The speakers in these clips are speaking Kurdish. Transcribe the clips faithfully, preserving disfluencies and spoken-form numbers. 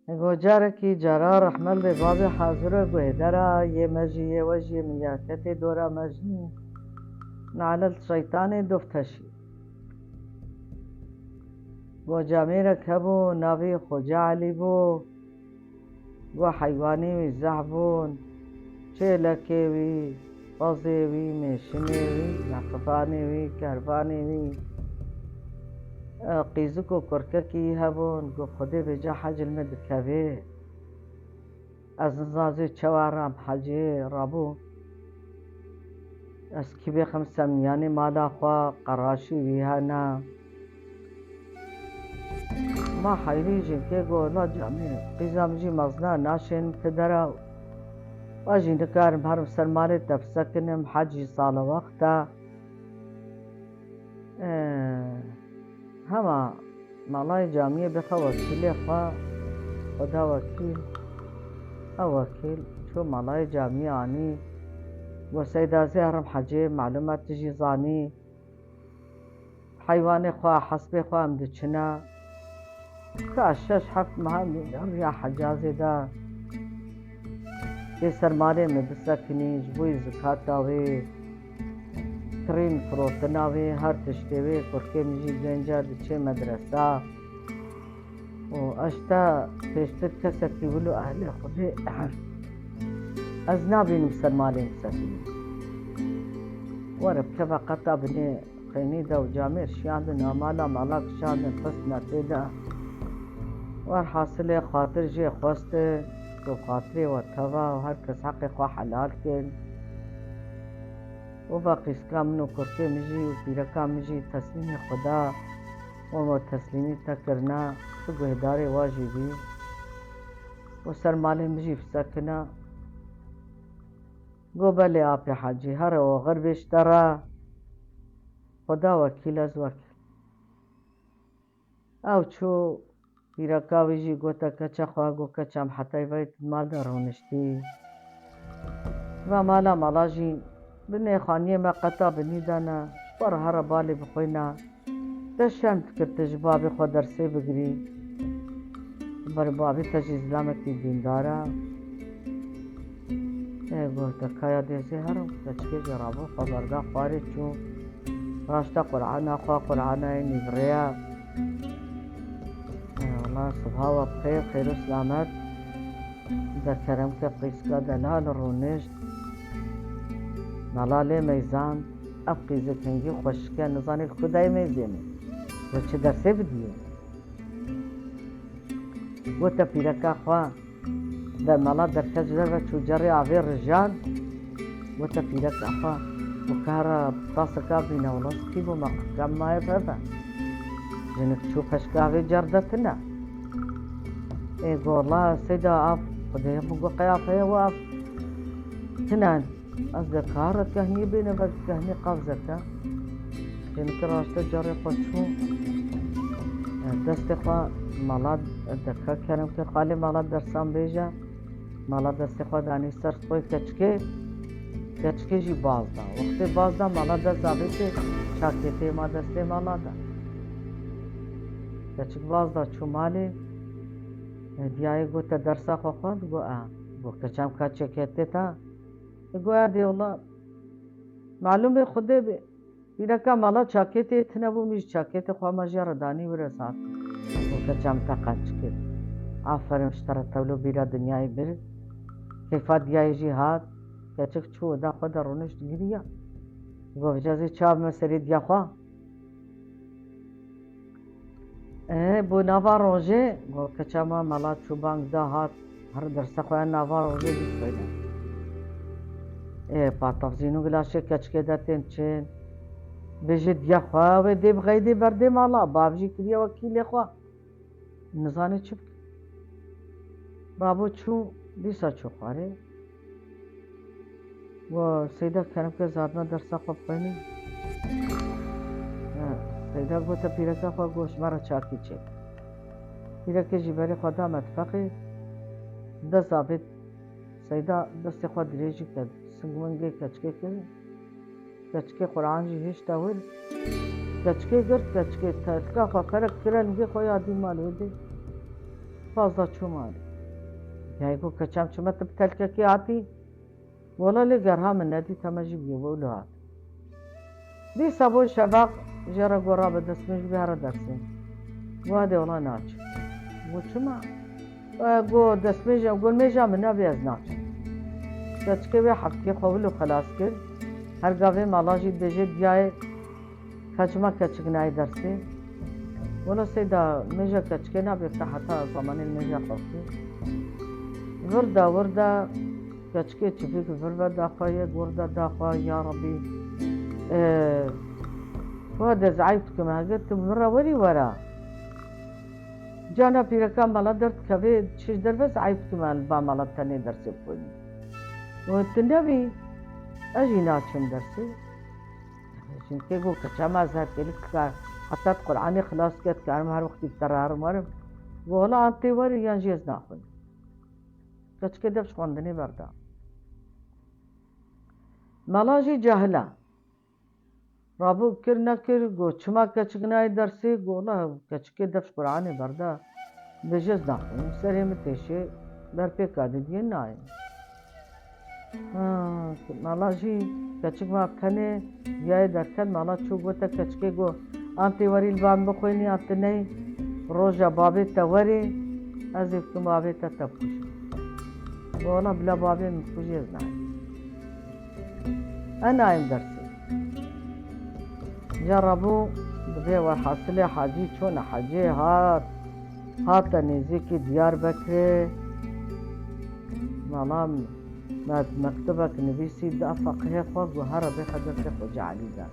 Go carekî cara rehmet bê bavê hazir e guhêdera yê me jî yê we jî yê min ya ketê dora me jî. Nalet şeytanê dofteşî. Go camêrek hebû, navê Xoca Elî bû. Go heywanê wî zehf bûn. Çêlekê wî, pezê wî, mêşinê wî, neqibanê wî, kervanê wî. E, qîzik û kurkekî hebûn. Go Xwedê bêje hec li min dikevê. Ez nizazê çawa ram hecê rabû. Ez kî bêxim semyanê mala xwe, qeraşî wî hene. Ma heyrî jinkê go, la camê, qîza min jî mezna, naşên ti dera. Wa jî nikarim herim ser malê te bisekinim, hec jî sala wext e. Ee, hema malayê camiyê bixe wekîlê xwe, Xweda wekîl, ew wekîl çû malayê camiyê anî, go Seyda zê herim hecê, malûm e tu jî zanî. Heywanê xwe, hespê xwe em diçine. Ka şeş heft meha min riya Hecazê de. Bê ser malê min bisekinî, ji bo yî zikata wê, kirîn firotina wê, her tiştê wê, kurkê min jî genc e, diçê medresa. Û ez ji te pêştir kesekî wilo ehlê Xwedê ez nabînim ser malê min bisekinî. Were bikeve qeta binê xênî de û camêr şiyandin, mala mala kişandin, xistin tê de. Werhasilê xatir jê xwestin ku xatirê we teva û her kes heqê xwe helal kin. Û va qîzka min û kurkê min jî û pîreka min jî teslîmê Xweda û me teslîmî te kirine, tu guhdarê wa jî bî û ser malê min jî bisekine. Go belê apê Hecî, here oxir bê ji te re. Xweda wekîl, ez wekîl. Ew çû, pîreka wî jî gote keça xwe, got, keça min, hetayî vayî tu mal de rûniştî. Va mala mala jî binê xaniyê me qeta binî de ne, ji xwe re here balê bixwîne. Te şerm dikir tu ji babê xwe dersê bigirî. Ber babê te jî zilamekî dîndar e. Ê, gote kaya dêzê herim, keçikê jî rabû xwe berda xwarê çû. Raşta Qur'ana xwe, Qur'ana yê nîvreya. Ê, wela sibha we bixêr, xêr û selamet. De kerem ke qîzka delal rûnişt. Mala lê meyzand, ev qîzik hingî xweşik e, nizanê li ku dayê meyzê min. We çi dersê bidiyê? Gote pîreka xwe, de mala derket ji derve çû cerê avê rijan. Gote pîreka xwe, û kara taseka bîne, wela kî bo me qirkem maye beve. Jinik çû peşka avê cer de tine. Ê gola Seyda av, Xwedê min got qey av heye û av tine. Ez de kar kehniyê bêne, belkî kehnî qavzeke. Tenike raşte carê xwe çû. Destê xwe mala deke kerem ke xalê mala dersan bêje. Mala destê xwe danî ser stolê keçikê. Keçikê jî baz da. Wextê baz da mala dest avêtê çakêtê ma destê mala da. Keçik baz da çû malê. Diyayê gote dersa xwe xwend, got, a. Got, keça min ka çakêtê ta. Got, erdê wela. Malûm bê Xwedê bê. Pîreka mala çakêtê tine bû, min jî çakêtê xwe ma jê re danî wir ez hatim. Got, keça min te qenc kir. Aferin ji te re, tewlo bîra dinyayê bir. Keyfa diyayê jî hat. Keçik çû oda xwe de rûnişt giriya. Got, vêca ez ê çav bime serê diya xwe. Ê, bo nava rojê, got, keça ma mala çû bang da hat, her dersa xwe ya nava rojê bixwîne. Ê, patafzîn û gilaşê keçikê de tên çên. Bêje diya xwe, wê dê bi xeydê berdê mala, bav jî kiriye wekîlê xwe. Nizanê çi bike. Rabû çû, dîsa çû xwarê. Wa Seyda kerem ke zadna dersa xwe bixwînî. Ha, Seyda gote pîreka xwe, got, ji me re çakî çêke. Pîrekê jî berê xwe da metfexê. Dest avêt Seyda, destê xwe dirêjî kir. Singmingê keçikê kir. Keçikê Qur'an jî hişte wir. Keçikê girt, keçikê telka xwe kerek kire lingê xwe ya dî mal wê dê. Pazdeh çû malê. Yayê ku keçem çime tu bi telkekê hatî? Wela lê gerha min nedît, heme jî bûye wilo hat. Dîsa bû şeveq, jê re got rabe destmêj bihêre dersê. Got hadi wela naçim. Got çima? E, got destmêja, got mêja min nebê ez naçim. Keçikê wê heftiyê xwe wilo xelas kir. Her gavê mala jî dibêje diyayê Ka çima keçik nayê dersê? Wela seyda, mêja keçikê nabê te heta zemanê mêja xwe bikê. Vir da, vir da, keçikê çivîk vir ve daxwe, yek wir da daxwe, ya Rebî. Ee, Wa de ez eyb dikim, hege tu min re werî wera. Cana pîreka mala derdikevê, çi ji derve ez eyb dikim, ez li ba mala tenê dersê bixwînim. Û tu nebî, ez jî naçim dersê. Çimkî got, keça me ez her kêlik dikar, heta tu Qur'anê xilas ket, dikarim her wextî bi te re herim werim. Got, wela an tê werî yan jî ez naxwînim. Keçikê dev ji xwendinê berda. Mala jî cahil e. Rabû kir nekir, got, çima keçik nayê dersê? Got, wela keçikê dev ji Qur'anê berda. Dibêje ez naxwînim, serê min têşê, ber pêka didiyê nayê. Ha, mala jî keçik ma tenê, diyayê derket, mala çû gote keçikê, got, an tê werî li ba min bixwînî, an tu neyî, roja babê te werê, ez ê bikim babê te te bikujim. Got, wela bila babê min bikujî ez nayêm. E nayêm dersê. Ca rabû, dibê werhasilê hecî çûne, hecê hat, hate nêzîkî Diyarbekirê. Mala me mektubek nivîsî da feqihê xwe, got here bêxe destê Xoca Elî de.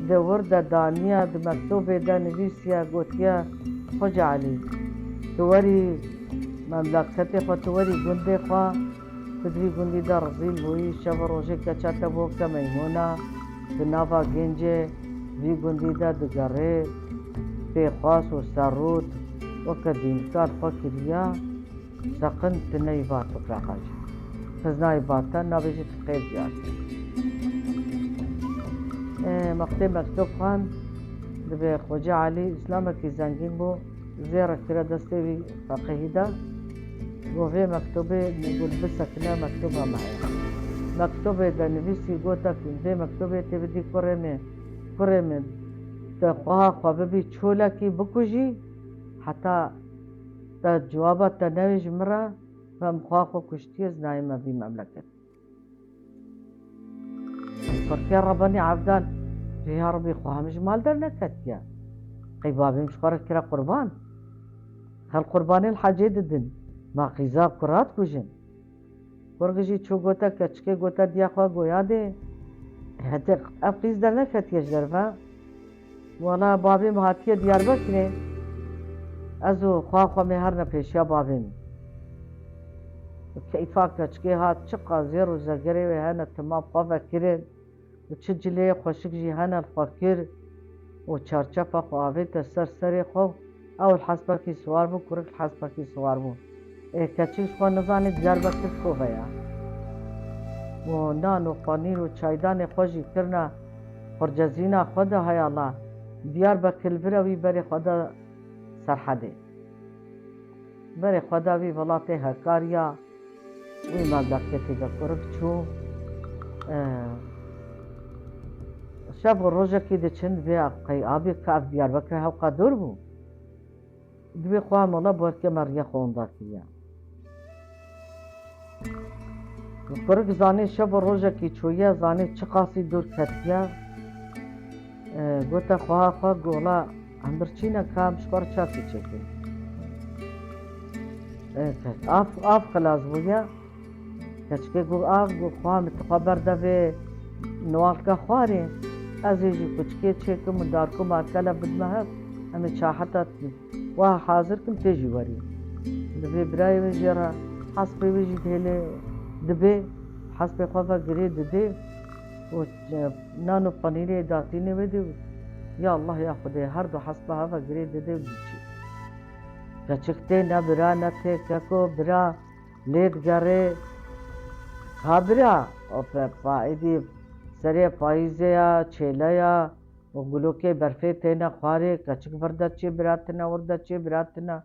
Di wir de daniye, di mektubê de nivîsiye, gotiye, Xoca Elî, tu werî memleketê xwe, tu werî gundê xwe, tu di vî gundî de rezîl bûyî, şev û rojê keça te bû ke meymûna, di nava gêncê vî gundî de digerê, pêxwas û serrût weke dînkar xwe kiriye, seqin tu neyê va topraxa jî. Xiznayê va te, nabêjî tu qeyr diyar. Ê, wextê mektub xwend, dibê Xoca Elî îslamekî zengîn bû, zêre kire destê wî feqihî de. Got, vê mektubê min got bisekine, mektuba me heye. Mektubê de nivîsî, gote, vê mektubê tê bidî kurê min, kurê min, te xweha xwe bibî çolekî bikujî, heta te cewaba te newê ji min re, em xweha xwe kuştiye, ez nayême vî memleket. Pirtiya Rebanî Evdal, ya Rebî, xwe him ji mal derneketiye. Qey babê min ji xwe re kire qurban. Xel qurbanê li hecê didin. Ma qîza kura dikujin. Kurg jî çû gote keçikê, gote diya xwe, goya dê. Hete ev qîz derneketiye ji derve. Wela babê min hatiye Diyarbekirê, ez û xwa xwe me herne pêşiya babê min. Keyfa keçikê hat, çiqa zêr û zegerê wê hene, timam xwe vekirin û çi cileyê xweşik jî hene li xwe kir û çarçefa xwe avête ser serê xwe. Ew li hespekî siwar bû, kurik li hespekî siwar bû. Ê keçik ji xwe nizanî Diyarbekir kove ye. Û nan û panîr û çaydanê xwe jî kirine xurcezîna xwe de, hay Allah, Diyarbekir li vir e, wî berê xwe da Serhedê. Berê xwe da vî welatê hekariya, wî memleketê de kurik çû. E, şev û rojekî diçin, vê qey abê ka ev Diyarbekir hewqa dûr bû. Dibê xwe mala barke me riya xwe winda kiriye. Kurik zanê şev û rojekî çûye, zanê çiqasî dûr ketiye. E, gote xweha xwe, gola em birçîne ka em ji xwe re çavkî çêkin. E, av, av xilas bûye. Keçikê got, av, got, xwa min tu xwe berde vê niwalka xwarê. Ez ê jî kuçikê çêkim û darku markele bidime hev. Em ê çaheta wa hazir kim, tê jî werî. Li vê birayê wê jê re hespê wê jî dihêlê dibê, hespê xwe ve girê didê û, e, nan û penîrê datînê wê dê û, ya Allah ya Xwedê, her du hespa heve girê didê û diçî. Keçik tê ne bira ne tê keko bira. Lê digerê, ha bira, o pe-, pa-, êdî serê payîzê ya, çêle ya, û gulokê berfê têne xwarê, keçik vir de çê bira tine, wir de çê bira tine.